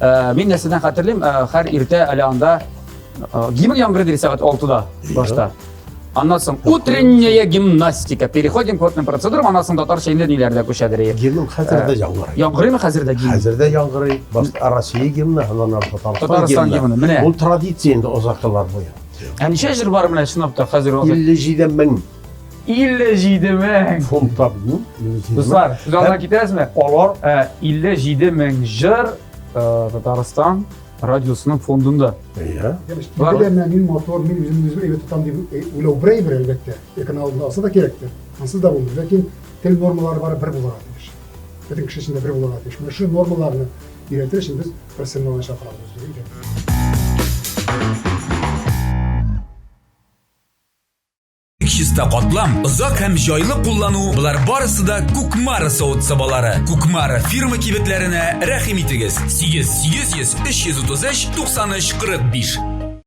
Э, мин нәрсәдән хәтерлим, э, һәр иртә әле анда э, гимн яңгырый диде сәгать 6-да башта. Аннан соң утренняя гимнастика. Переходим к водным процедурам, аннан соң татарча инде ниләр дә күчәдер. Гимн хәзер дә яңгырый. Яңгырыймы хәзер дә гимн? Хәзер дә яңгырый. Башта Россия гимны, аннан ары Татарстан, Татарстан гимны. Менә. Ул традиция инде озак еллар буе. Ә ничә җыр бар менә чынлап та хәзер вакыт? 57 мең. 57 мең. Фунт табу. Дуслар, сүз алдына китерәсезме? Алар 57 мең җыр Татарстан радиосының фондында. Әйе. Беләм, мин мотор, мин үземне үзем әйбәт тотам дип уйлау бер әйбер, әлбәттә. Экран алдында алса да кирәктер. Ансыз да булмый. Ләкин тел нормалары бары бер булырга тиеш. Бөтен кеше өчен дә бер булырга тиеш. Менә шул нормаларны өйрәтер өчен без профессионалны чакырабыз үзебезгә. Чиста катлам, озак һәм җайлы куллану, болар барысы да Кукмара савыт-сабалары. Кукмара фирма кибетләренә рәхим итегез. 8 800 333 93 45.